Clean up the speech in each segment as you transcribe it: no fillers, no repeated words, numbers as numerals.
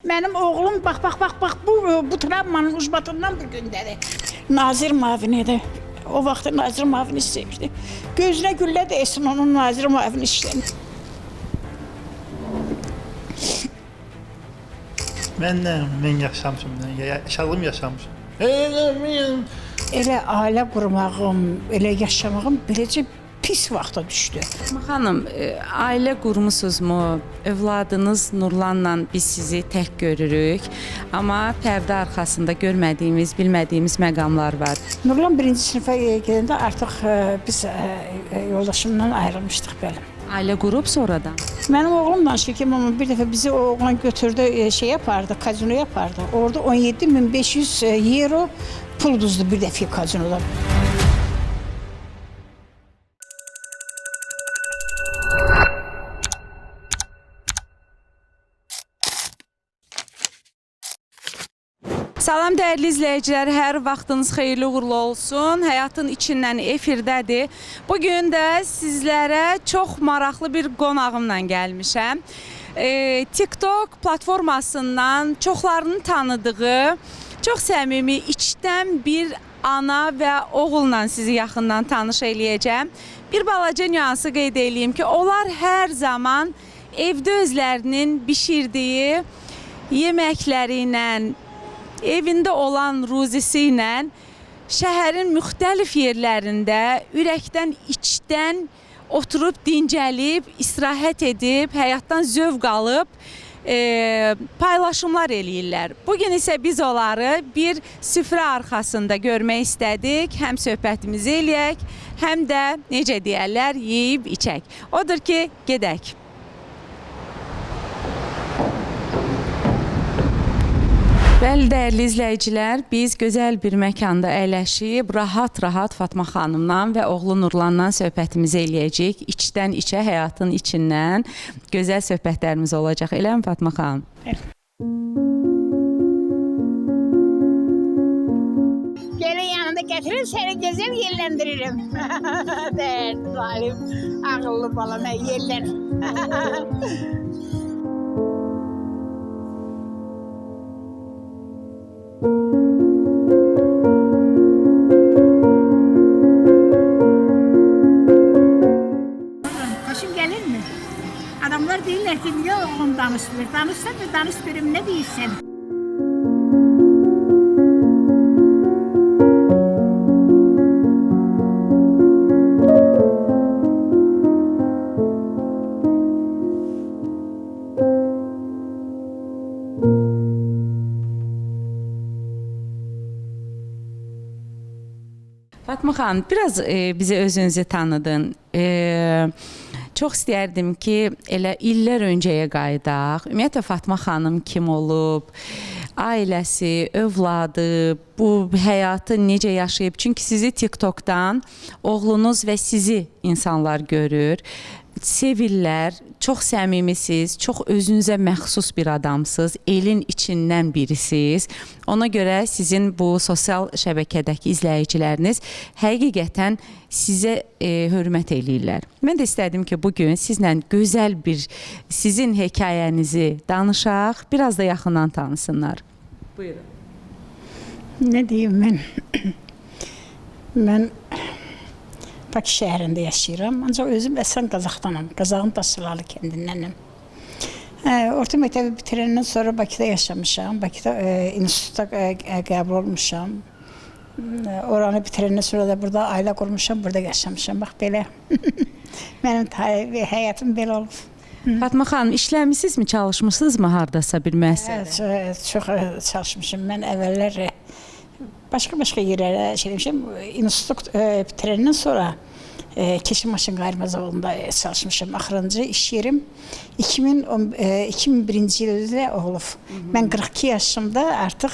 Mənim oğlum bax bax bax bax bu travmanın ucbatından bu gündədir. Nazir müavinidir. O vaxt nazir müavini istəyirdi. Gözünə güllə dəysin onun nazir müavini işləyən. Mən yaşamışım, yaşadığım yaşamışım. Elə ailə qurmağım, elə yaşamağım beləcə pis vaxta düşdü. Fatma xanım, ailə qurmusunuzmu? Övladınız Nurlanla biz sizi tək görürük, amma pərdə arxasında görmədiyimiz, bilmədiyimiz məqamlar var. Nurlan birinci sinifə gedəndə artıq biz yoldaşımdan ayrılmışdıq, bəli. Ailə qurub sonradan. Mənim oğlum danışır ki, mama bir dəfə bizi o oğlan götürdü, şey apardı, kazinoya apardı. Orada 17.500 euro pul duzdu bir dəfə kazinoda. Salam dəyərli izləyicilər, hər vaxtınız xeyirli uğurlu olsun. Həyatın içindən efirdədir. Bu gün də sizlərə çox maraqlı bir qonağımla gəlmişəm. TikTok platformasından çoxlarının tanıdığı, çox səmimi, içdən bir ana və oğulla sizi yaxından tanış eləyəcəm. Bir balaca nüansı qeyd eləyim ki, onlar hər zaman evdə özlərinin bişirdiyi yeməkləri ilə, evində olan ruzisi ilə şəhərin müxtəlif yerlərində ürəkdən, içdən oturub dincəlib, istirahət edib, həyatdan zövq alıb paylaşımlar eləyirlər. Bu gün isə biz onları bir süfrə arxasında görmək istədik. Həm söhbətimizi eləyək, həm də necə deyərlər, yeyib içək. Odur ki, gedək. Bəli, dəyərli izləyicilər, biz gözəl bir məkanda əyləşib, rahat-rahat Fatma xanımla və oğlu Nurlanla söhbətimizi eləyəcəyik. İçdən içə, həyatın içindən gözəl söhbətlərimiz olacaq. Eləmi Fatma xanım? Bəli. Gəlin yanında gətirir, səni gözəl yerləndirirəm. Dərd, zalim, ağıllı bala, mən yerlən. Xoşun gəlirmi? Adamlar deyirlər ki, niyə oğlum danışmır? Danışsa da danış görüm, nə deyirsən? Fatma xanım, biraz bizə özünüzü tanıdın. Çox istəyərdim ki, elə illər öncəyə qayıdaq. Ümumiyyətlə Fatma xanım kim olub, ailəsi, övladı, bu həyatı necə yaşayıb? Çünki sizi TikTokdan oğlunuz və sizi insanlar görür, sevirlər, çox səmimisiz, çox özünüzə məxsus bir adamsınız, elin içindən birisiz. Ona görə sizin bu sosial şəbəkədəki izləyiciləriniz həqiqətən sizə hörmət eləyirlər. Mən də istədim ki, bu gün sizlə gözəl bir sizin hekayənizi danışaq, biraz da yaxından tanısınlar. Buyurun. Nə deyim mən? Mən Bakı şəhərində yaşayıram, ancaq özüm əslən Qazaxdanam, Qazaxın Daşçılalı kəndindənim. Orta məktəbi bitirəndən sonra Bakıda yaşamışam, Bakıda institutda qəbul olmuşam. Oranı bitirəndən sonra da burada ailə qurmuşam, burada yaşamışam. Bax belə. Mənim həyatım belə olub. Fatma xanım, işləmisinizmi, çalışmısınızmı hardasa bir müəssisədə? Evet, çox çalışmışım. Mən əvvəllər başqa-başqa yerlərə şey demişəm. İnstitut bitirəndən sonra Keçi Maşın Qayırma zavodunda çalışmışam. Axırıncı iş yerim 2001-ci ildə olub. Mən 42 yaşımda artıq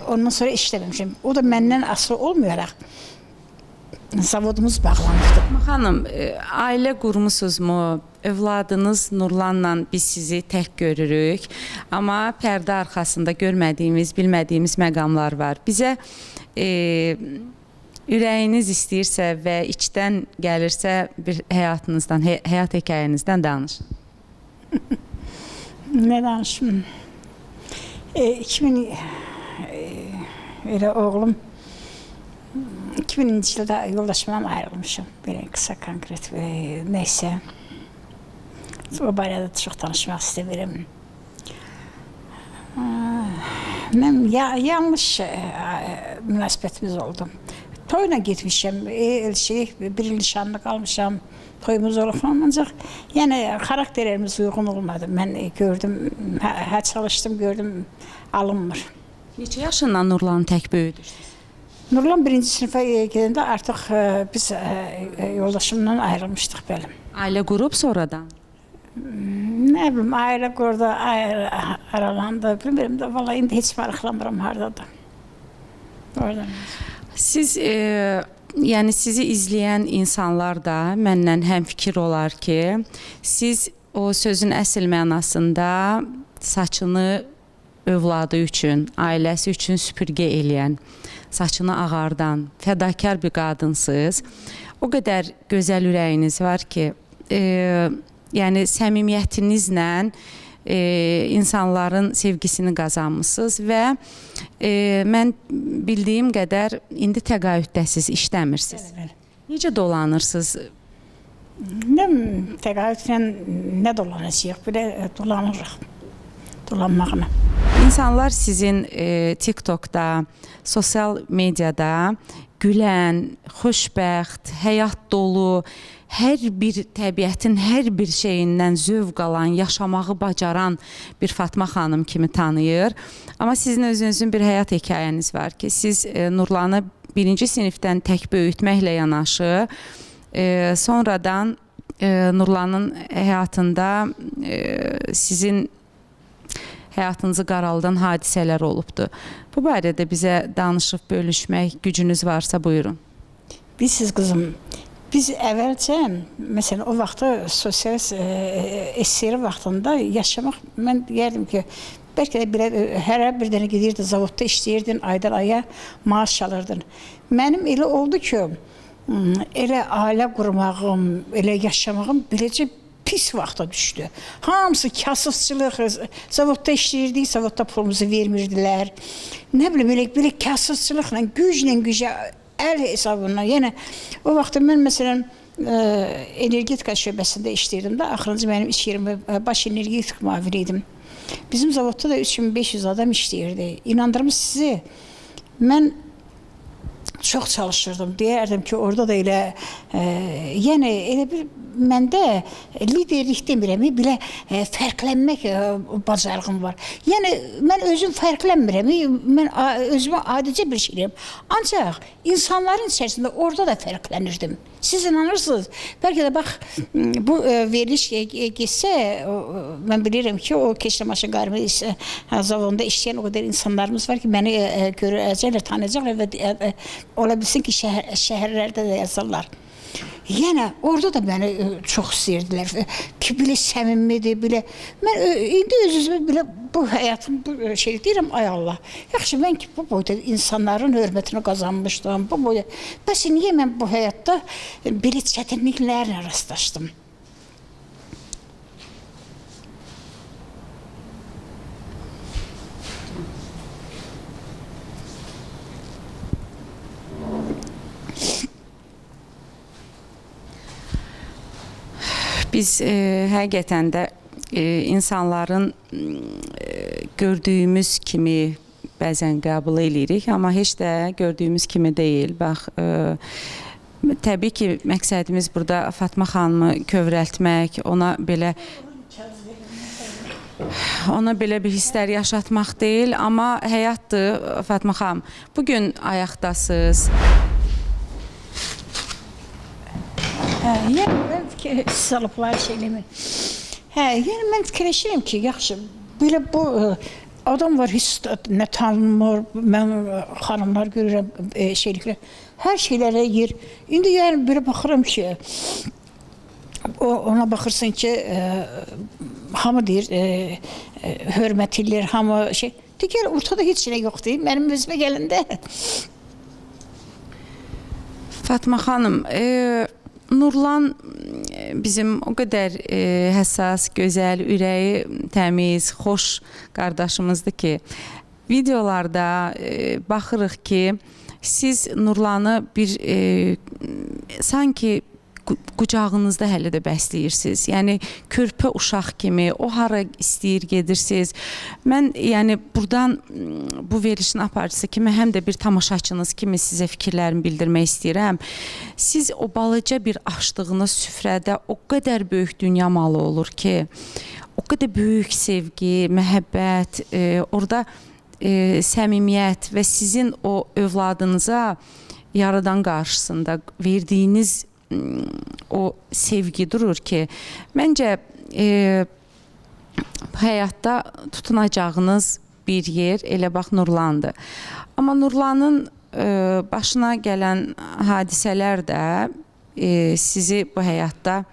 ondan sonra işləməmişəm. O da məndən asılı olmayaraq zavodumuz bağlanıbdı. Fatma xanım, ailə qurmusunuzmu? Övladınız Nurlanla biz sizi tək görürük, amma pərdə arxasında görmədiyimiz, bilmədiyimiz məqamlar var. Bizə ürəyiniz istəyirsə və içdən gəlirsə bir həyatınızdan, həyat hekayənizdən danışın. Nə danışım? 2000 elə oğlum 2000-ci ildə yoldaşımdan ayrılmışam. Belə qısa konkret nəysə. O barədə çox danışmaq istəmirəm. Mən yanlış münasibətimiz oldu. Toyla getmişəm, bir il nişanlı qalmışam, toyumuz olub falan, ancaq yəni xarakterlərimiz uyğun olmadı. Mən gördüm, çalışdım, gördüm, alınmır. Neçə yaşından Nurlanı tək böyüdürsünüz? Nurlan birinci sinifə gedəndə artıq biz yoldaşımdan ayrılmışdıq, bəli. Ailə qurub sonradan? Nə bilim, ailə qurdu, aralandı, bilmirəm də, vallahi indi heç maraqlanmıram hardadır. Oradan. Siz, yəni sizi izləyən insanlar da məndən həmfikir olar ki, siz o sözün əsl mənasında saçını övladı üçün, ailəsi üçün süpürgə eləyən, saçını ağardan, fədakar bir qadınsınız. O qədər gözəl ürəyiniz var ki, yəni səmimiyyətinizlə insanların sevgisini qazanmısınız və mən bildiyim qədər indi təqaüddəsiz, işləmirsiniz. Bəli, bəli. Necə dolanırsınız? Nə təqaüdlə nə dolanacağıq? Belə dolanırıq. Dolanmağına. İnsanlar sizin TikTokda, sosial mediada gülən, xoşbəxt, həyat dolu, hər bir təbiətin hər bir şeyindən zövq alan, yaşamağı bacaran bir Fatma xanım kimi tanıyır. Amma sizin özünüzün bir həyat hekayəniz var ki, siz Nurlanı birinci sinifdən tək böyütməklə yanaşı, sonradan Nurlanın həyatında sizin həyatınızı qaraldan hadisələr olubdur. Bu barədə bizə danışıb bölüşmək gücünüz varsa buyurun. Bilirsiniz qızım, biz əvvəlcə, məsələn, o vaxtı sosialist SSR vaxtında yaşamaq, mən deyərdim ki, bəlkə də belə, hərə bir dənə gedirdin, zavodda işləyirdin, aydan aya maaş alırdın. Mənim elə oldu ki, elə ailə qurmağım, elə yaşamağım beləcə pis vaxta düşdü. Hamısı kasıbçılıq, zavodda işləyirdik, zavodda pulumuzu vermirdilər. Nə bilim, elə belə kasıbçılıqla, güclə gücə, əl hesabından. Yəni, o vaxtda mən məsələn, energetika şöbəsində işləyirdim də, axırıncı mənim iş yerim baş energetik müavini idim. Bizim zavodda da 3500 adam işləyirdi. İnandırım sizi, mən çox çalışırdım. Deyərdim ki, orada da elə, yəni elə bir məndə liderlik demirəm, belə fərqlənmək bacarığım var. Yəni mən özüm fərqlənmirəm, mən özümə adicə bir şey eləyirəm. Ancaq insanların içərisində orada da fərqlənirdim. Siz inanırsınız, bəlkə də bax, bu veriliş getsə, mən bilirəm ki, o Keçli Maşın Qarmı zavodunda işləyən o qədər insanlarımız var ki, məni görəcəklər, tanıyacaqlar və ola bilsin ki, şəhərlərdə də yazarlar. Yəni, orada da məni çox istəyirdilər ki, belə səmimidir, belə. Mən indi öz-özümə belə bu həyatım, bu şey deyirəm, ay Allah. Yaxşı, mən ki, bu boyda insanların hörmətini qazanmışdım, bu boyda. Bəs niyə mən bu həyatda belə çətinliklərlə rastlaşdım? Biz həqiqətən də insanların gördüyümüz kimi bəzən qəbul eləyirik, amma heç də gördüyümüz kimi deyil. Bax, təbii ki, məqsədimiz burada Fatma xanımı kövrəltmək, ona belə bir hisslər yaşatmaq deyil, amma həyatdır Fatma xanım. Bugün ayaqdasınız. Yəni, mən alıblar şey eləmir. Yəni, mən fikirləşirəm ki, yaxşı, belə bu adam var, heç nə tanınmır, mən xanımlar görürəm şeyliklər, hər şeylərə yer. İndi yəni, belə baxıram ki, ona baxırsın ki, hamı deyir, hörmət eləyir, hamı şey. De, gəl, ortada heç nə yoxdur, mənim özümə gələndə. Fatma xanım, Nurlan bizim o qədər həssas, gözəl, ürəyi təmiz, xoş qardaşımızdır ki, videolarda baxırıq ki, siz Nurlanı bir sanki qucağınızda hələ də bəsləyirsiniz. Yəni körpə uşaq kimi o hara istəyir gedirsiz. Mən yəni burdan bu verilişin aparıcısı kimi həm də bir tamaşaçınız kimi sizə fikirlərimi bildirmək istəyirəm. Siz o balaca bir açdığınız süfrədə o qədər böyük dünya malı olur ki, o qədər böyük sevgi, məhəbbət, orada səmimiyyət və sizin o övladınıza yaradan qarşısında verdiyiniz o sevgi durur ki, məncə həyatda tutunacağınız bir yer elə bax Nurlandır. Amma Nurlanın başına gələn hadisələr də sizi bu həyatda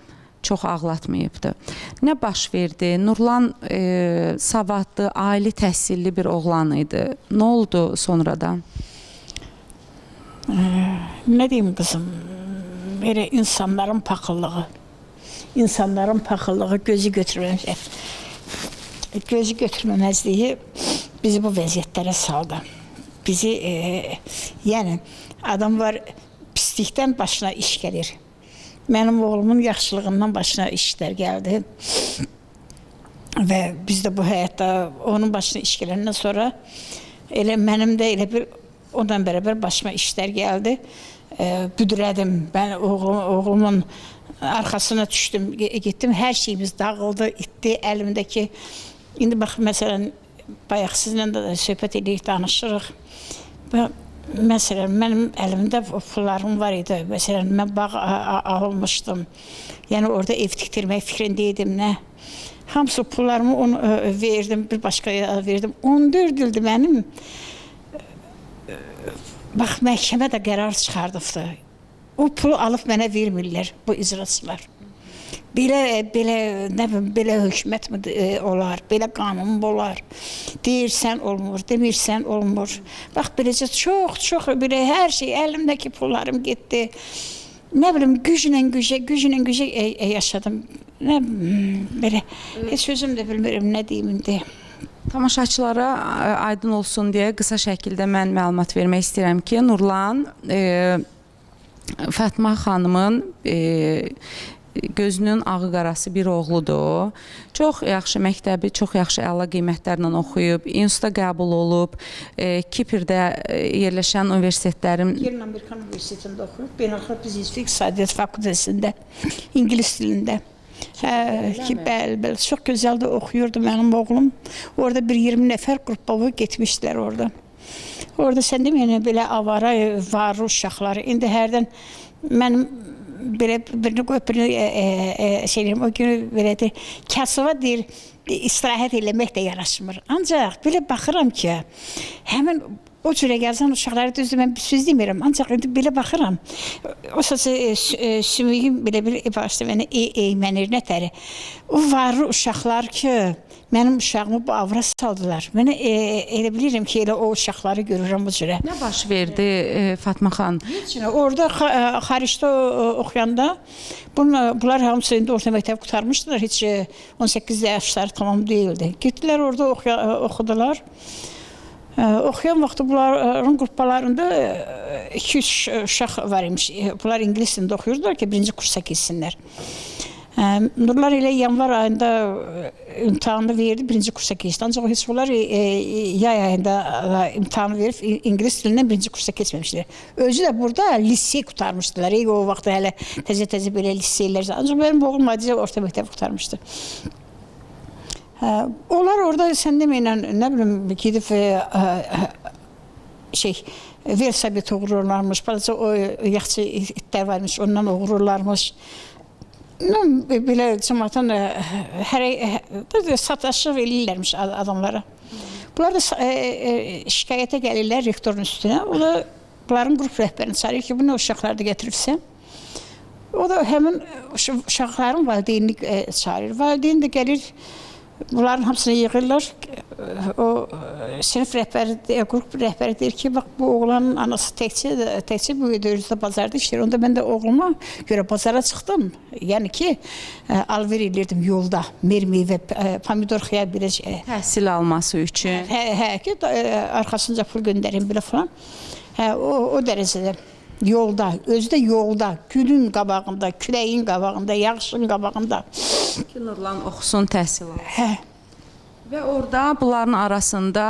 çox ağlatmayıbdı. Nə baş verdi? Nurlan savadlı, ali təhsilli bir oğlan idi. Nə oldu sonradan? Nə deyim qızım? Belə insanların paxıllığı. İnsanların paxıllığı, gözü götürməməzliyi. Gözü götürməməzliyi bizi bu vəziyyətlərə saldı. Bizi, yəni adam var pislikdən başına iş gəlir. Mənim oğlumun yaxşılığından başına işlər gəldi. Və biz də bu həyatda onun başına iş gələndən sonra elə mənim də elə bir ondan bərabər başıma işlər gəldi. Büdrədim. Mən oğlumun arxasına düşdüm, getdim. Hər şeyimiz dağıldı, itdi əlimdəki. İndi bax, məsələn, bayaq sizinlə də söhbət edirik, danışırıq. Məsələn, mənim əlimdə pullarım var idi. Məsələn, mən bağ almışdım. Yəni orada ev tikdirmək fikrində idim, nə? Hamısı pullarımı onu verdim, bir başqaya verdim. 14 ildir mənim. Bax, məhkəmə də qərar çıxardıbdı. O pulu alıb mənə vermirlər bu icraçılar. Belə, nə bilim, belə hökumət mi olar, belə qanun mu olar? Deyirsən olmur, demirsən olmur. Bax, beləcə çox, belə hər şey, əlimdəki pullarım getdi. Nə bilim, güclə gücə yaşadım. Nə belə, heç özüm də bilmirəm nə deyim indi. Tamaşaçılara aydın olsun deyə qısa şəkildə mən məlumat vermək istəyirəm ki, Nurlan Fatma xanımın gözünün ağı qarası bir oğludur. Çox yaxşı məktəbi, çox yaxşı əla qiymətlərlə oxuyub, instituta qəbul olub, Kiprdə yerləşən universitetlərin Yerin Amerikan Universitetində oxuyub, Beynəlxalq Biznes və İqtisadiyyat Fakültəsində, ingilis dilində. Hə, ki, bəli, bəli, çox gözəl də oxuyurdu mənim oğlum. Orada bir 20 nəfər qrupbovu getmişdilər orada. Orada sən demə, yəni belə avara, varlı uşaqları. İndi hərdən mənim belə birini qoyub birini şey eləyirəm, o günü belə deyir, kasıba deyir, istirahət eləmək də yaraşmır. Ancaq belə baxıram ki, həmin o cürə yazan uşaqları düzdür, mən bir söz demirəm. Ancaq indi belə baxıram. O sası sümüyüm belə bir başda mənə eymənir nətəri. O varlı uşaqlar ki, mənim uşağımı bu avra saldılar. Mənə elə bilirəm ki, elə o uşaqları görürəm bu cürə. Nə baş verdi Fatma xan? Heç nə. Orada xaricdə oxuyanda bunlar hamısı indi orta məktəb qurtarmışdılar. Heç 18 yaşları tamam deyildi. Getdilər orada oxudular. Oxuyan vaxtı bunların qruplarında 2-3 uşaq var imiş. Bunlar ingilis dilində oxuyurdular ki, birinci kursa keçsinlər. Nurlar elə yanvar ayında imtahanı verdi, birinci kursa keçdi. Ancaq heç bunlar yay ayında imtahanı verib ingilis dilindən birinci kursa keçməmişlər. Özü də burada lisey qurtarmışdılar. O vaxtda hələ təzə-təzə belə liseylər. Ancaq mənim oğlum adicə orta məktəb qurtarmışdı. Onlar orada sən deməklə, nə bilim, gedib velosiped oğururlarmış, balaca o yaxçı itlər varmış, ondan oğururlarmış. Belə cəmaatın hər sataşıq eləyirlərmiş adamlara. Bunlar da şikayətə gəlirlər rektorun üstünə. O da bunların qrup rəhbərini çağırır ki, bu nə uşaqları da gətiribsən. O da həmin uşaqların valideynini çağırır. Valideyn də gəlir, bunların hamısını yığırlar. O Sinif rəhbəri, qrup rəhbəri deyir ki, bax bu oğlanın anası təkcə böyüdü, özü də bazarda işləyir. Onda mən də oğluma görə bazara çıxdım. Yəni ki, alver eləyirdim yolda. Meyvə, pomidor, xiyar belə şey. Təhsil alması üçün. Hə, ki, arxasınca pul göndərim belə falan. Hə, o dərəcədə yolda, özü də yolda, günün qabağında, küləyin qabağında, yağışın qabağında. Ki Nurlan oxusun, təhsil alsın. Hə. Və orada bunların arasında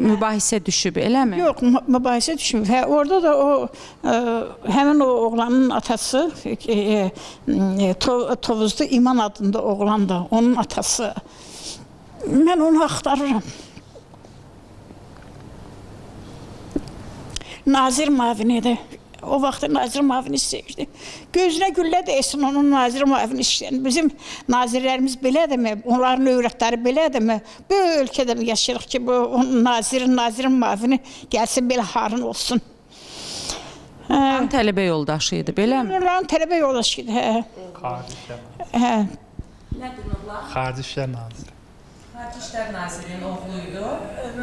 mübahisə düşüb, eləmi? Yox, mübahisə düşmür. Hə, orada da o həmin o oğlanın atası Tovuzda İman adında oğlan da, onun atası. Mən onu axtarıram. Nazir müavinidir. O vaxt nazir müavini istəyirdi. Gözünə güllə dəysin onun nazir müavini istəyən. Bizim nazirlərimiz belədirmi? Onların övrətləri belədirmi? Bu ölkədə mi yaşayırıq ki, bu onun nazirin müavini gəlsin belə harın olsun. Onların tələbə yoldaşı idi, beləmi? Onların tələbə yoldaşı idi. Hə. Xarici İşlər Naziri. Hə. Nədir Nurlan? Xarici İşlər Naziri. Xarici İşlər Nazirinin oğlu idi.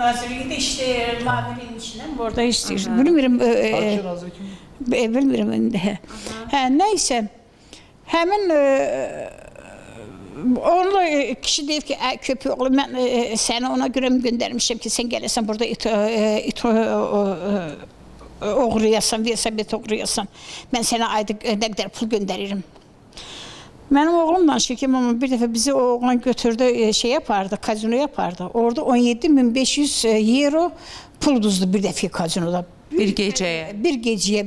Nazirlikdə işləyir, müavinin içindən orada işləyir. Bilmirəm. Xarici İşlər Naziri kim? Bilmirəm indi. Hə, nəysə, həmin onu da kişi deyib ki, köpək oğlu, mən səni ona görə mi göndərmişəm ki, sən gələsən burada it oğurlayasan, velosiped oğurlayasan. Mən sənə ayda nə qədər pul göndərirəm. Mənim oğlum danışır ki, mama bir dəfə bizi o oğlan götürdü, şey yapardı, kazinoya yapardı. Orada 17.500 euro pul uduzdu bir dəfə kazinoda. Bir gecəyə. Bir gecəyə,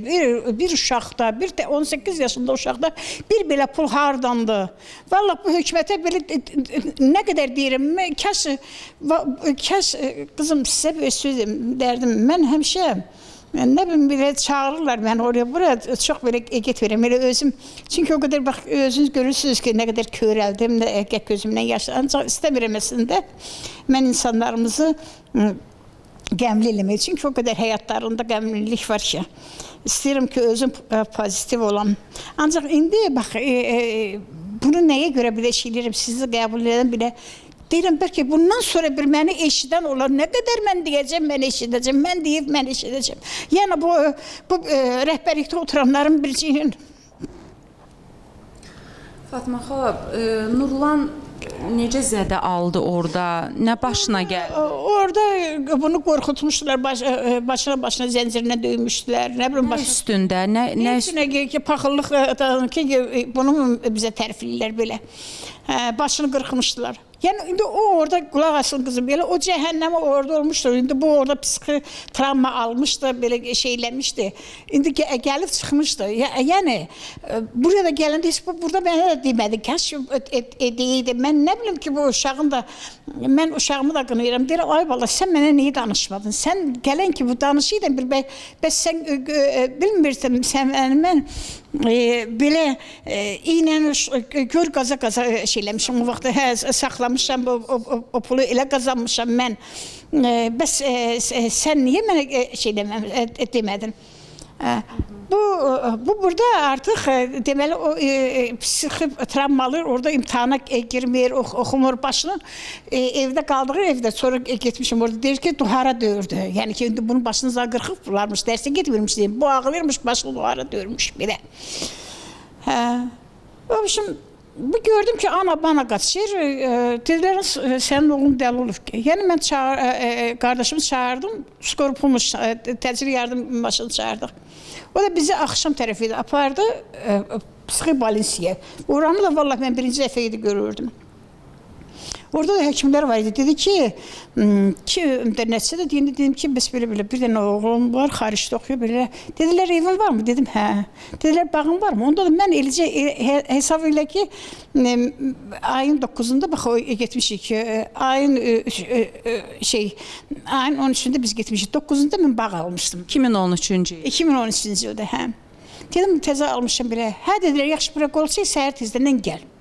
bir uşaqda, bir də 18 yaşında uşaqda bir belə pul hardandı? Vallah bu hökumətə belə nə qədər deyirəm, kaş qızım sizə bir söz dərdim. Mən həmişə nə bilim belə çağırırlar məni oraya, buraya çox belə getmirəm elə özüm. Çünki o qədər bax özünüz görürsünüz ki, nə qədər körəldim, nə gözümdən yaş. Ancaq istəmirəm əslində mən insanlarımızı qəmli eləmək. Çünki o qədər həyatlarında qəmlilik var ki, istəyirəm ki, özüm pozitiv olam. Ancaq indi bax, bunu nəyə görə belə şey eləyirəm, sizi qəbul edən belə deyirəm, bəlkə bundan sonra bir məni eşidən olar. Nə qədər mən deyəcəm, mən eşidəcəm, mən deyib, mən eşidəcəm. Yəni bu rəhbərlikdə oturanların bir şeyinin. Fatma xala, Nurlan necə zədə aldı orada? Nə başına gəldi? Orada bunu qorxutmuşdular, başına zəncirinə döymüşdülər. Nə bilim başına üstündə, nə üstünə ki, paxıllıq ki, bunu bizə tərifləyirlər belə. Başını qırxmışdılar. Yəni indi o orada qulaq asın qızım, belə o cəhənnəmə orada olmuşdur. İndi bu orada psixi travma almışdı, belə şeyləmişdi. İndi gəlib çıxmışdı. Yəni buraya da gələndə heç bu burada mənə də demədi. Kaş deyəydi. Mən nə bilim ki, bu uşağın da, mən uşağımı da qınayıram. Deyirəm, ay bala, sən mənə niyə danışmadın? Sən gələn ki, bu danışıydın bir bəs sən bilmirsən, sən mən belə iynəni gör qaza-qaza şeyləmişim o vaxt, hə, saxlamışam, o pulu elə qazanmışam mən. Bəs sən niyə mənə şey demədin? Bu burada artıq deməli o psixi travmalı orada imtahana girmir, oxumur başını. Evdə qaldığı evdə sonra getmişim orada deyir ki, duhara döyürdü. Yəni ki, indi bunun başını zar qırxıblarmış, dərsə getmirmiş deyim. Bu ağlayırmış, başını duhara döyürmüş belə. Hə. Obşim, bu gördüm ki, ana bana qaçır. Dedilər, sənin oğlun dəli olub ki. Yəni mən qardaşımı çağırdım, skorpumuş, təcili yardım maşını çağırdıq. O da bizi axşam tərəfi idi, apardı psixi balinsiyyə. Oranı da vallah mən birinci dəfə idi görürdüm. Orada da həkimlər var idi. Dedi ki, nəticədə deyəndə dedim ki, bəs belə-belə bir dənə oğlum var, xaricdə oxuyur belə. Dedilər, evin varmı? Dedim, hə. Dedilər, bağın varmı? Onda da mən eləcə hesab elə ki, ayın 9-unda bax o getmişik. Ayın ayın 13-ündə biz getmişik. 9-unda mən bağ almışdım. 2013-cü il. 2013-cü ildə, hə. Dedim, təzə almışam belə. Hə, dedilər, yaxşı, bura qol çək, səhər tezdən gəl.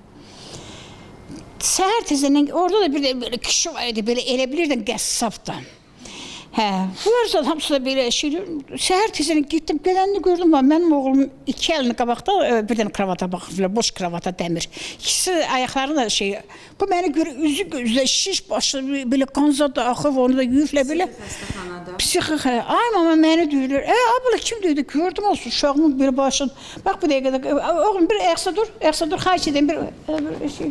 Səhər tezdən orada da bir də belə kişi var idi, belə elə bilirdin qəssabdan. Hə, bunlar da hamısı da belə şey. Səhər tezdən getdim, gedəndə gördüm, mənim oğlum iki əlini qabaqda bir dənə kravata baxıblar, boş kravata dəmir. İkisi ayaqlarını da şey. Bu məni görə üzü gözlə şiş başı belə qanzad da axıb onu da yuyublar belə. Psixi. Ay mama məni döyürlər. Abla kim döydü? Gördüm olsun uşağımın bir başın. Bax bu dəqiqədə oğlum bir ayaqsa dur, ayaqsa dur, xahiş edirəm bir şey.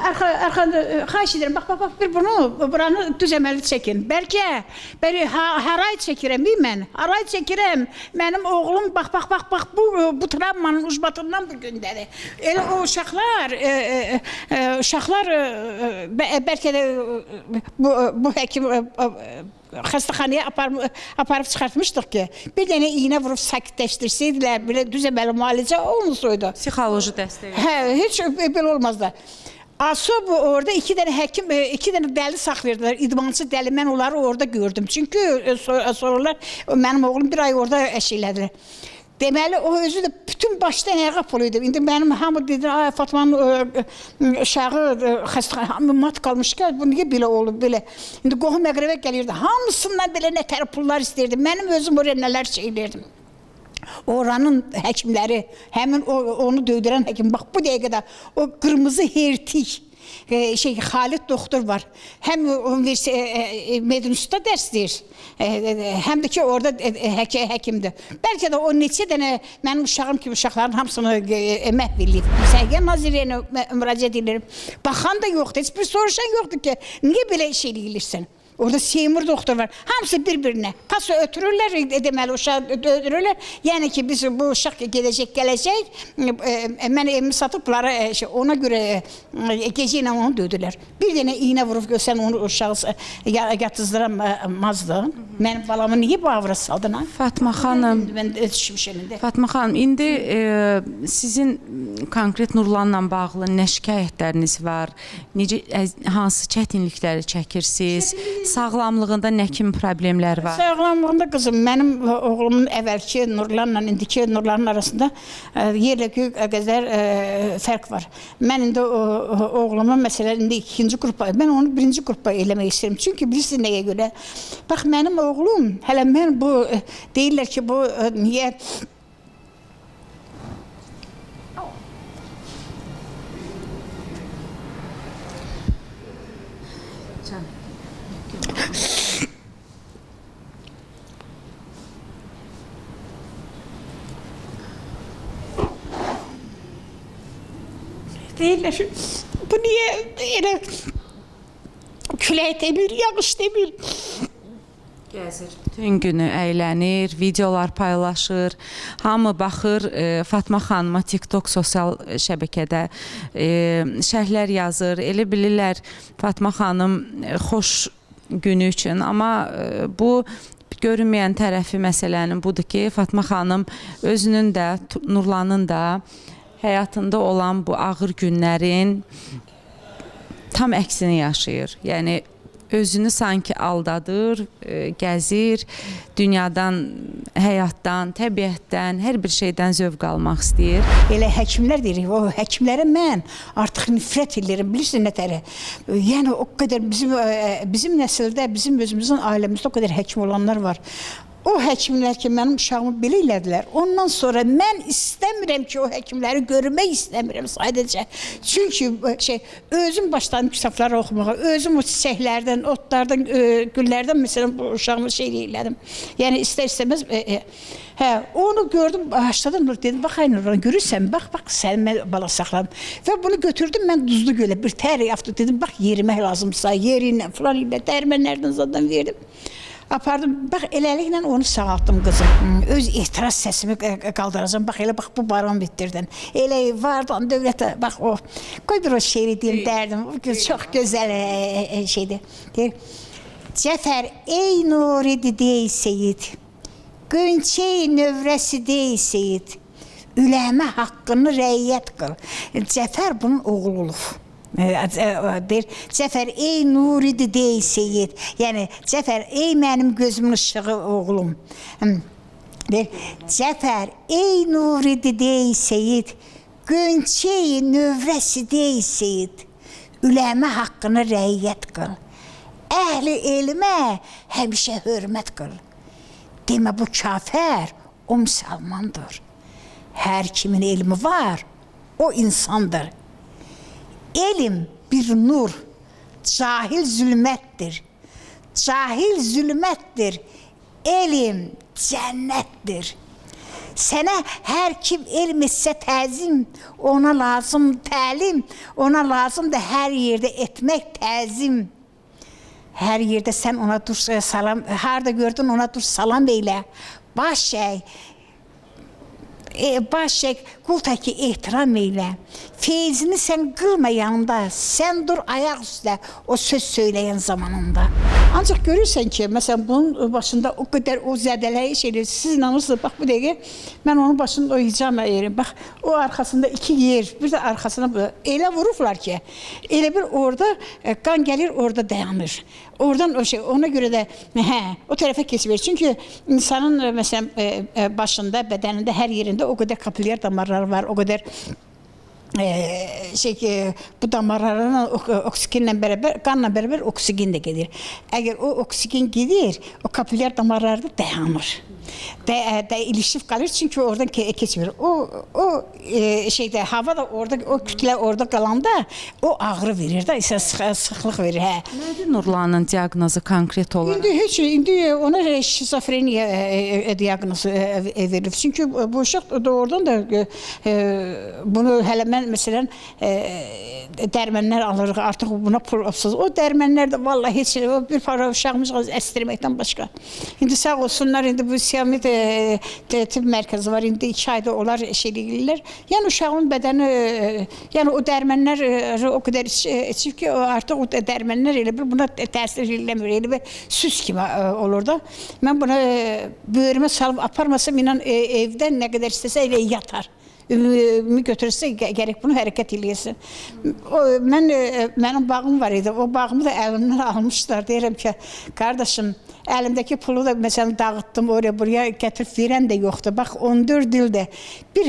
Arxanda xahiş edirəm. Bax bax bax bir bunu buranı düz əməlli çəkin. Bəlkə bəli haray çəkirəm mən. Haray çəkirəm. Mənim oğlum bax bax bax bax bu travmanın ucbatından bu gündədir. Elə o uşaqlar uşaqlar bəlkə də bu həkim xəstəxanaya aparıb çıxartmışdıq ki, bir dənə iynə vurub sakitləşdirsəydilər, belə düz əməli müalicə olmasaydı. Psixoloji dəstək. Hə, heç belə olmazdı. Asob orada iki dənə həkim, iki dənə dəli saxlayırdılar, idmançı dəli. Mən onları orada gördüm. Çünki sonralar mənim oğlum bir ay orada şeylədilər. Deməli, o özü də bütün başdan ayağa pul idi. İndi mənim hamı dedi, ay Fatmanın uşağı xəstəxana, hamı mat qalmış ki, bu niyə belə olub, belə. İndi qohum əqrəbə gəlirdi, hamısından belə nətər pullar istəyirdi. Mənim özüm oraya nələr şey eləyirdim. Oranın həkimləri, həmin onu döydürən həkim, bax bu dəqiqədə o qırmızı hertik, Xalid doktor var. Həm medinstitutda dərs deyir, həm də ki orada həkimdir. Bəlkə də o neçə dənə mənim uşağım kimi uşaqların hamısını məhv eləyib. Səhiyyə Nazirliyinə müraciət edirəm. Baxan da yoxdur, heç bir soruşan yoxdur ki, niyə belə iş eləyirsən? Orada Seymur doktor var. Hamısı bir-birinə. Pası ötürürlər, deməli uşağı ötürürlər. Yəni ki, biz bu uşaq gedəcək, gələcək. Mən evimi satıb bunlara ona görə gecə ilə onu döydülər. Bir dənə iynə vurub sən onu uşağı yatızdıramazdı. Mənim balamı niyə bu avra saldın ha? Fatma xanım. Mən düşmüşəm indi. Fatma xanım, indi sizin konkret Nurlanla bağlı nə şikayətləriniz var? Necə, hansı çətinlikləri çəkirsiniz? Sağlamlığında nə kimi problemlər var? Sağlamlığında qızım, mənim oğlumun əvvəlki Nurlanla indiki Nurlanın arasında yerlə göy qədər fərq var. Mən indi oğlumu məsələn indi ikinci qrupa, mən onu birinci qrupa eləmək istəyirəm. Çünki bilirsiniz nəyə görə? Bax mənim oğlum, hələ mən bu deyirlər ki, bu niyə deyirlər, bu niyə elə külək demir, yağış demir. Gəzir. Bütün günü əylənir, videolar paylaşır. Hamı baxır Fatma xanıma TikTok sosial şəbəkədə şərhlər yazır. Elə bilirlər Fatma xanım xoş günü üçün, amma bu görünməyən tərəfi məsələnin budur ki, Fatma xanım özünün də, Nurlanın da həyatında olan bu ağır günlərin tam əksini yaşayır. Yəni özünü sanki aldadır, gəzir, dünyadan, həyatdan, təbiətdən, hər bir şeydən zövq almaq istəyir. Elə həkimlər deyirik, o həkimlərə mən artıq nifrət edirəm, bilirsiniz nətəri? Yəni o qədər bizim nəsildə, bizim özümüzün ailəmizdə o qədər həkim olanlar var. O həkimlər ki, mənim uşağımı belə elədilər. Ondan sonra mən istəmirəm ki, o həkimləri görmək istəmirəm sadəcə. Çünki özüm başladım kitabları oxumağa, özüm o çiçəklərdən, otlardan, güllərdən məsələn bu uşağımı şey elədim. Yəni istər-istəməz onu gördüm, başladım, dedim, bax ay Nurlan, görürsən, bax, bax, sən mən bala saxladım. Və bunu götürdüm mən Duzlu Gölə, bir tər yaptı, dedim, bax, yerimək lazımsa, yeri ilə, filan ilə, dərmənlərdən zaten verdim. Apardım, bax eləliklə onu sağaltdım qızım. Öz etiraz səsimi qaldıracam. Bax elə bax bu barometrdən. Elə vardan dövlətə bax o. Qoy bir o şeiri deyim dərdim. O çox gözəl şeydir. Deyir: Cəfər ey nuri dey Seyid. Gönçey növrəsi dey Seyid. Üləmə haqqını rəiyyət qıl. Cəfər bunun oğlu olub. Deyir, Cəfər ey nuridir dey Seyid. Yəni Cəfər ey mənim gözümün işığı oğlum. Deyir, Cəfər ey nuridir dey Seyid. Gönçey növrəsi dey Seyid. Üləmə haqqını rəiyyət qıl. Əhli elmə həmişə hörmət qıl. Demə bu kafir, o müsəlmandır. Hər kimin elmi var, o insandır. Elm bir nur, cahil zülmətdir. Cahil zülmətdir, elm cənnətdir. Sənə hər kim elm etsə təzim, ona lazım təlim, ona lazımdır hər yerdə etmək təzim. Hər yerdə sən ona dur salam, harda gördün ona dur salam eylə. Baş əy, baş çək, qul təki ehtiram eylə. Feyzini sən qılma yanında, sən dur ayaq üstə o söz söyləyən zamanında. Ancaq görürsən ki, məsələn, bunun başında o qədər o zədələri şey eləyir. Siz inanırsınız, bax bu dəqiqə mən onun başında o hicam eləyirəm. Bax, o arxasında iki yer, bir də arxasına elə vurublar ki, elə bir orada qan gəlir, orada dayanır. Oradan o şey, ona görə də hə, o tərəfə keçmir. Çünki insanın məsələn başında, bədənində, hər yerində o qədər kapilyar damarları var, o qədər bu damarlarla oksigenlə bərabər, qanla bərabər oksigen də gedir. Əgər o oksigen gedir, o kapilyar damarlarda dayanır. Də ilişib qalır çünki oradan keçmir. O şeydə hava da orada, o kütlə orada qalanda o ağrı verir də, sıxlıq verir, hə. Nədir Nurlanın diaqnozu konkret olaraq? İndi heç, indi ona şizofreniya diaqnozu verilib. Çünki bu uşaq doğrudan da bunu hələ mən məsələn dərmənlər alırıq, artıq buna pulsuz. O dərmənlər də vallahi heç o bir para uşağımız əstirməkdən başqa. İndi sağ olsunlar, indi bu Siyamit tibb mərkəzi var, indi 2 ayda onlar şey eləyirlər. Yəni uşağın bədəni, yəni o dərmənlər o qədər içib ki, artıq o dərmənlər elə bir buna təsir eləmir, elə bir süs kimi olur da. Mən buna böyrümə salıb aparmasam, inan evdə nə qədər istəsə elə yatar. Ümumi götürürsə gərək bunu hərəkət eləyəsin. Mənim bağım var idi. O bağımı da əlimdən almışlar. Deyirəm ki, qardaşım, əlimdəki pulu da məsələn dağıtdım oraya buraya gətirib verən də yoxdur. Bax 14 ildir. Bir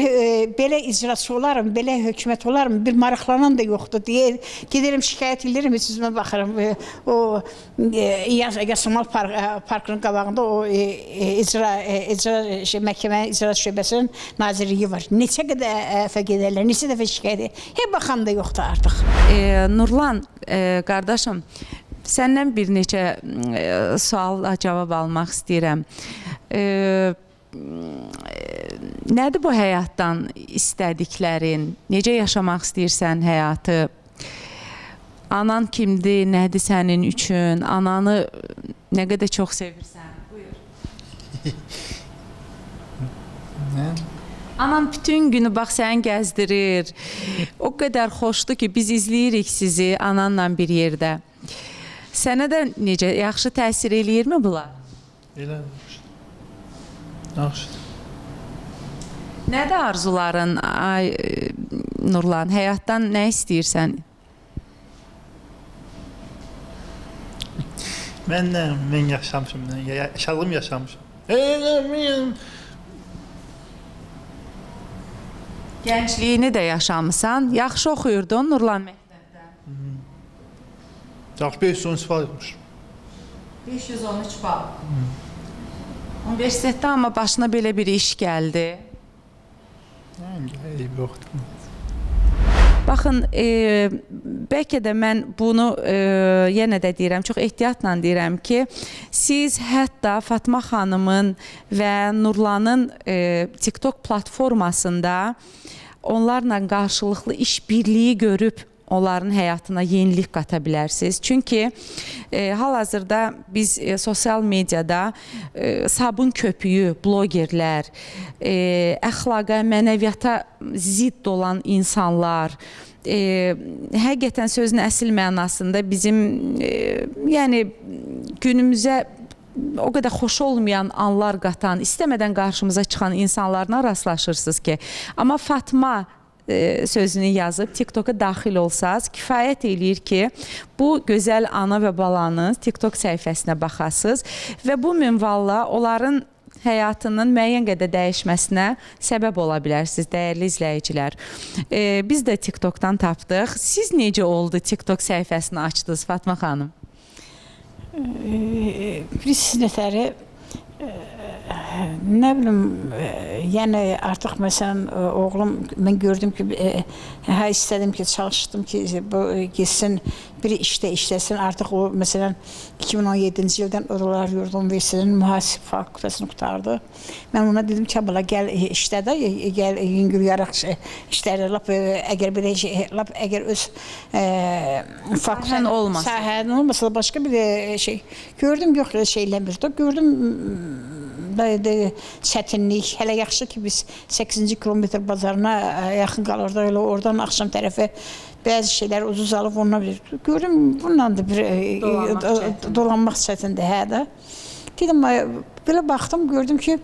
belə icraçı olarım, belə hökumət olarım, bir maraqlanan da yoxdur deyə gedirəm şikayət edirəm, heç üzümə baxıram. O Yasamal parkının qabağında o icra məhkəmə icra şöbəsinin nazirliyi var. Neçə dəfə gedərlər, neçə dəfə şikayət edir. Heç baxan da yoxdur artıq. Nurlan, qardaşım, səndən bir neçə suala cavab almaq istəyirəm. Nədir bu həyatdan istədiklərin? Necə yaşamaq istəyirsən həyatı? Anan kimdir? Nədir sənin üçün? Ananı nə qədər çox sevirsən? Buyur. Nə? Anam bütün günü bax səni gəzdirir. O qədər xoşdur ki, biz izləyirik sizi ananla bir yerdə. Sənə də necə yaxşı təsir eləyirmi bunlar? Elə yaxşı. Nədir arzuların, ay Nurlan? Həyatdan nə istəyirsən? Mən yaşamışam, yaşadığım yaşamışam. Gəncliyini də yaşamısan. Yaxşı oxuyurdun Nurlan məktəbdə. Yaxşı 513 bal yığmışım. 513 bal. Universitetdə amma başına belə bir iş gəldi. Yəni, eyb yoxdur. Baxın, bəlkə də mən bunu yenə də deyirəm, çox ehtiyatla deyirəm ki, siz hətta Fatma xanımın və Nurlanın TikTok platformasında onlarla qarşılıqlı işbirliyi görüb onların həyatına yenilik qata bilərsiniz. Çünki hal-hazırda biz sosial mediada sabun köpüyü, blogerlər, əxlaqa, mənəviyyata zidd olan insanlar, həqiqətən sözün əsl mənasında bizim yəni günümüzə o qədər xoş olmayan anlar qatan, istəmədən qarşımıza çıxan insanlarla rastlaşırsınız ki, amma Fatma sözünü yazıb TikToka daxil olsaz, kifayət eləyir ki, bu gözəl ana və balanın TikTok səhifəsinə baxasınız və bu minvalla onların həyatının müəyyən qədər dəyişməsinə səbəb ola bilərsiniz, dəyərli izləyicilər. Biz də TikTokdan tapdıq. Siz necə oldu TikTok səhifəsini açdınız, Fatma xanım? Bilirsiniz nətəri, nə bilim, yəni artıq məsələn oğlum, mən gördüm ki, hə istədim ki, çalışdım ki, bu getsin bir işdə işləsin. Artıq o məsələn 2017-ci ildən Oralar Yurdu Universitetinin mühasib fakültəsini qurtardı. Mən ona dedim ki, bala gəl işlə də, gəl yüngül yaraq işlərdə lap əgər belə şey, lap əgər öz sahən olmasa, sahən olmasa da başqa bir şey. Gördüm yox şey eləmir. Gördüm çətinlik. Hələ yaxşı ki biz 8-ci kilometr bazarına yaxın qalırdıq. Elə oradan axşam tərəfi bəzi şeylər ucuz alıb onunla bir gördüm bununla da bir dolanmaq çətindir, hə də. Dedim belə baxdım, gördüm ki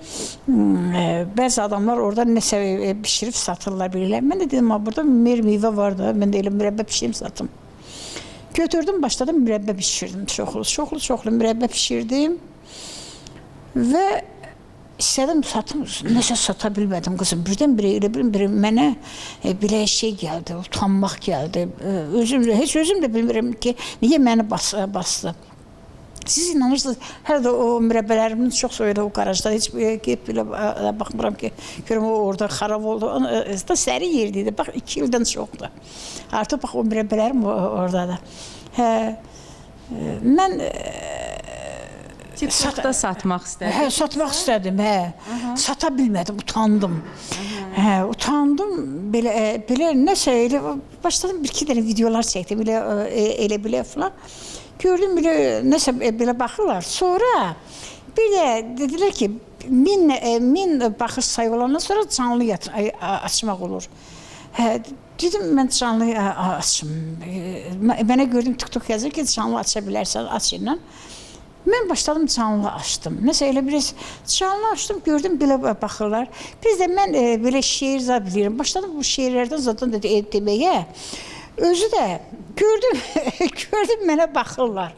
bəzi adamlar orada nəsə bişirib satırlar belə. Mən də dedim burada meyvə var da, mən də elə mürəbbə bişirim satım. Götürdüm, başladım mürəbbə bişirdim çoxlu, çoxlu, çoxlu mürəbbə bişirdim. Və istədim satım, nəsə sata bilmədim qızım. Birdən-birə elə bilim, mənə belə şey gəldi, utanmaq gəldi. Özüm, heç özüm də bilmirəm ki, niyə məni bastı. Siz inanırsınız, hələ də o mürəbbələrimin çox elə o qarajda heç gedib belə baxmıram ki, görüm o orada xarab oldu. Da səri yerdə idi, bax 2 ildən çoxdur. Artıq bax o mürəbbələrim oradadır. Hə, mən TikTokda satmaq istədim. Hə, satmaq istədim, hə. Sata bilmədim, utandım. Hə, utandım. Belə nəsə elə başladım bir-iki dənə videolar çəkdim, elə belə falan. Gördüm belə nəsə belə baxırlar. Sonra bir də dedilər ki, 1000 baxış sayı olandan sonra canlı açmaq olur. Hə, dedim mən canlı açım. Mənə gördüm TikTok yazır ki, canlı aça bilərsən, aç ilə. Mən başladım canlı açdım. Nəsə elə biraz canlı açdım, gördüm belə baxırlar. Bir də mən belə şeir zad bilirəm. Başladım bu şeirlərdən zaten deməyə. Özü də gördüm, gördüm mənə baxırlar.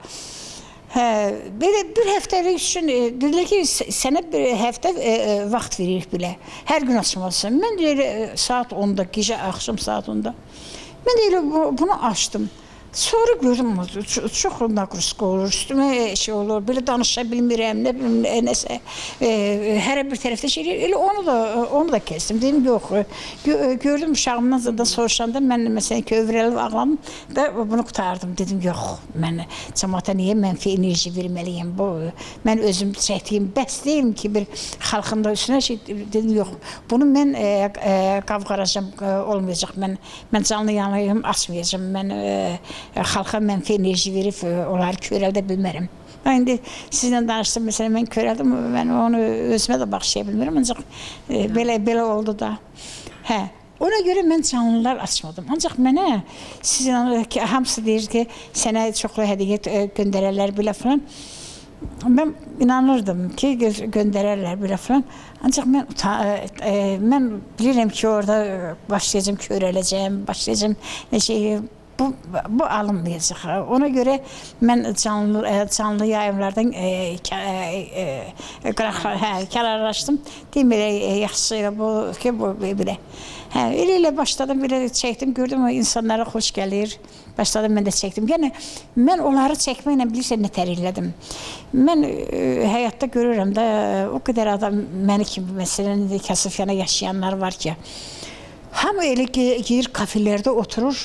Hə, belə bir həftəlik üçün dedilər ki, sənə bir həftə vaxt veririk belə. Hər gün açmalısın. Mən də elə saat 10-da, gecə axşam saat 10-da. Mən də elə bunu açdım. Sonra gördüm, çox naqruska olur, üstümə şey olur, belə danışa bilmirəm, nə bilim, nəsə, hərə bir tərəfdə şey eləyir. Elə onu da kəsdim, dedim, yox, gördüm uşağımdan da soruşanda, mən məsələn kövrəlib ağladım da bunu qurtardım, dedim, yox, mən cəmaata niyə mənfi enerji verməliyəm, bu, mən özüm çəkdiyim, bəs deyim ki, bir xalqın da üstünə şey, dedim, yox, bunu mən qavqaracam olmayacaq, mən canlı yanıyım, açmayacam, mən xalqa mənfi enerji verib onları körəldə bilmərəm. Mən indi sizinlə danışdım, məsələn, mən körəldim, mən onu özümə də bağışlaya bilmirəm, ancaq belə oldu da. Hə, ona görə mən canlılar açmadım. Ancaq mənə, siz inanır ki, hamısı deyir ki, sənə çoxlu hədiyyə göndərərlər belə falan. Mən inanırdım ki, göndərərlər belə falan. Ancaq mən bilirəm ki, orada başlayacağım, körələcəyəm, başlayacağım, şey, bu alınmayacaq. Ona görə mən canlı yayımlardan kənarlaşdım. Deyim elə yaxşısı elə bu ki, bu belə. Hə, elə başladım, belə çəkdim, gördüm o insanlara xoş gəlir. Başladım, mən də çəkdim. Yəni, mən onları çəkməklə bilirsən nə tər elədim. Mən həyatda görürəm də, o qədər adam məni kimi, məsələn, Kasıfyana yaşayanlar var ki, hamı elə gedir kafelərdə oturur.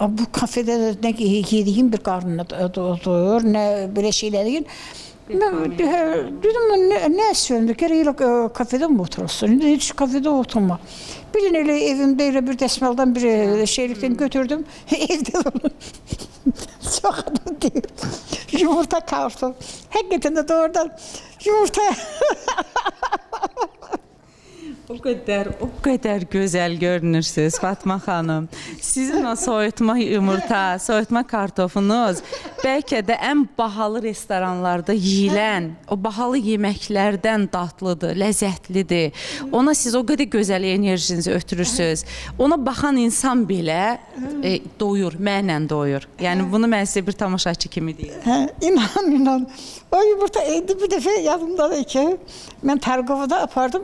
Bu kafedə də nə yediyin bir qarnına doyur, nə belə şeylər deyir. Mən dedim, nə əsvəmdir, gərək elə kafedə mi oturursun? Heç kafedə oturma. Bir gün elə evimdə elə bir dəsmaldan bir şeylikdən götürdüm, evdə onu çox adam deyir, yumurta kartof. Həqiqətən də doğrudan yumurta. O qədər gözəl görünürsünüz Fatma xanım. Sizin o soyutma yumurta, soyutma kartofunuz bəlkə də ən bahalı restoranlarda yeyilən o bahalı yeməklərdən datlıdır, ləzzətlidir. Ona siz o qədər gözəl enerjinizi ötürürsünüz. Ona baxan insan belə doyur, mənən doyur. Yəni bunu mən sizə bir tamaşaçı kimi deyirəm. Hə, inan. O yumurta indi bir dəfə yadımdadır ki, mən Targovda apardım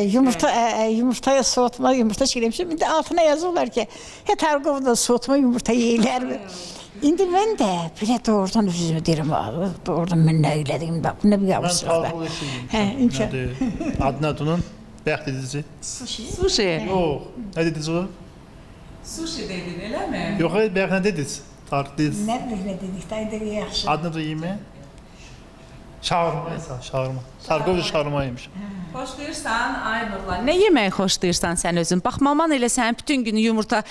yumurtaya soğutma yumurta şeyləmişim. İndi altına yazırlar ki, he Targovda soğutma yumurta yeyirlər mi? İndi mən də belə doğrudan öz-özümə deyirəm, doğrudan mən nə elədim, bax, bu nə bir Mən yavrusuqda. tarlı şey yemişəm. Hə, imkan. Nədir? Adı nədir onun? Bayaq dediniz. Sushi. Sushi. Yox, nə dediniz o? Sushi dedin, eləmi? Yox, bayaq nə dediniz? Tarix dediniz. Nə bilim nə dedik, də indi yaxşı. Adı nədir yeməyin? Şaurma, şaurma. Targovca şaurma yemişəm. Xoşlayırsan, ay Nurlan. Nə yeməyi xoşlayırsan sən özün? Bax, maman elə sənin bütün günü yumurta,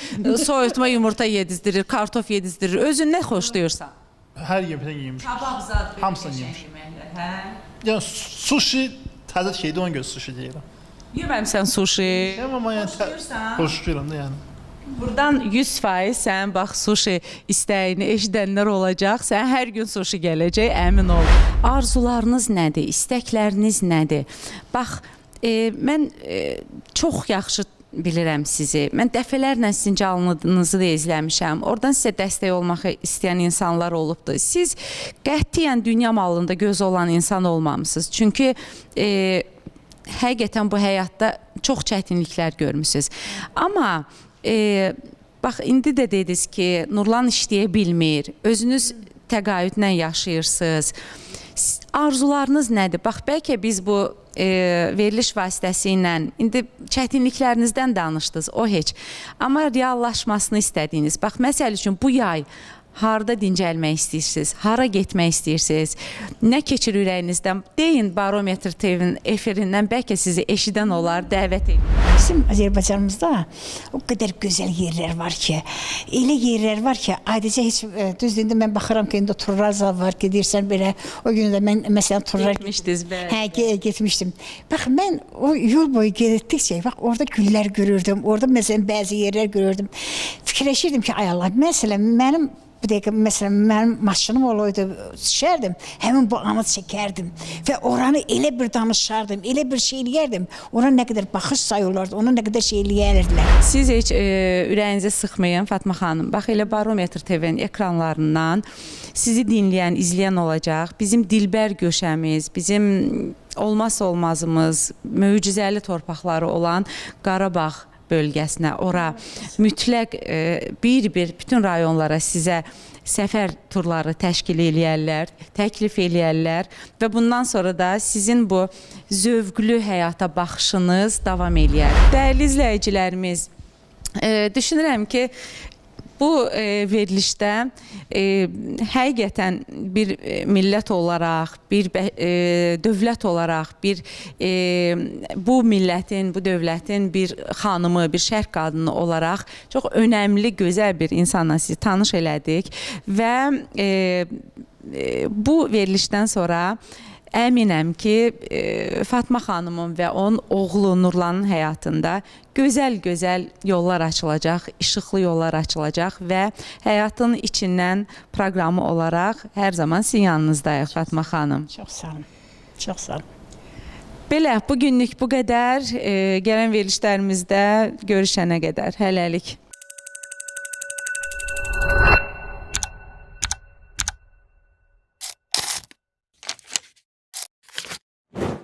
soyutma yumurta yedizdirir, kartof yedizdirir. Özün nə xoşlayırsan? Hər yeməkdən yemişəm. Kabab zad belə Hamısını qəşəng yemişəm. yeməklər, hə? Yəni sushi təzə şeydir, ona görə sushi deyirəm. Yeməmisən sushi. Yeməm amma yəni Xoşlayırsan? Xoşlayıram da yəni. Buradan 100% sən bax sushi istəyini eşidənlər olacaq. Sən hər gün sushi gələcək, əmin ol. Arzularınız nədir? İstəkləriniz nədir? Bax, mən çox yaxşı bilirəm sizi. Mən dəfələrlə sizin canlınızı da izləmişəm. Oradan sizə dəstək olmaq istəyən insanlar olubdur. Siz qətiyyən dünya malında gözü olan insan olmamısınız. Çünki həqiqətən bu həyatda çox çətinliklər görmüsünüz. Amma bax indi də dediniz ki, Nurlan işləyə bilmir. Özünüz təqaüdlə yaşayırsınız. Arzularınız nədir? Bax bəlkə biz bu veriliş vasitəsilə indi çətinliklərinizdən danışdınız, o heç. Amma reallaşmasını istədiyiniz. Bax məsəl üçün bu yay harda dincəlmək istəyirsiniz? Hara getmək istəyirsiniz? Nə keçir ürəyinizdən? Deyin Barometr TV-nin efirindən bəlkə sizi eşidən olar, dəvət edin. Bizim Azərbaycanımızda o qədər gözəl yerlər var ki, elə yerlər var ki, adicə heç düzdür indi mən baxıram ki, indi turlar var, gedirsən belə. O gün də mən məsələn turlar Getmişdiniz, bəli. Hə, getmişdim. Bax mən o yol boyu getdikcə bax orada güllər görürdüm, orada məsələn bəzi yerlər görürdüm. Fikirləşirdim ki, ay Allah, məsələn mənim bu dəqiqə məsələn mənim maşınım olaydı, düşərdim, həmin bu anı çəkərdim və oranı elə bir danışardım, elə bir şey eləyərdim. Ona nə qədər baxış sayı olardı, ona nə qədər şey eləyərdilər. Siz heç ürəyinizə sıxmayın Fatma xanım. Bax elə Barometr TV-nin ekranlarından sizi dinləyən, izləyən olacaq. Bizim dilbər göşəmiz, bizim olmazsa olmazımız, möcüzəli torpaqları olan Qarabağ bölgəsinə, ora mütləq bir-bir bütün rayonlara sizə səfər turları təşkil eləyərlər, təklif eləyərlər və bundan sonra da sizin bu zövqlü həyata baxışınız davam eləyər. Dəyərli izləyicilərimiz, düşünürəm ki, bu verilişdə həqiqətən bir millət olaraq, bir dövlət olaraq, bir bu millətin, bu dövlətin bir xanımı, bir şərq qadını olaraq çox önəmli, gözəl bir insanla sizi tanış elədik və bu verilişdən sonra əminəm ki, Fatma xanımın və onun oğlu Nurlanın həyatında gözəl-gözəl yollar açılacaq, işıqlı yollar açılacaq və həyatın içindən proqramı olaraq hər zaman sizin yanınızdayıq Fatma xanım. Çox sağ olun. Çox sağ olun. Belə, bu günlük bu qədər. Gələn verilişlərimizdə görüşənə qədər. Hələlik.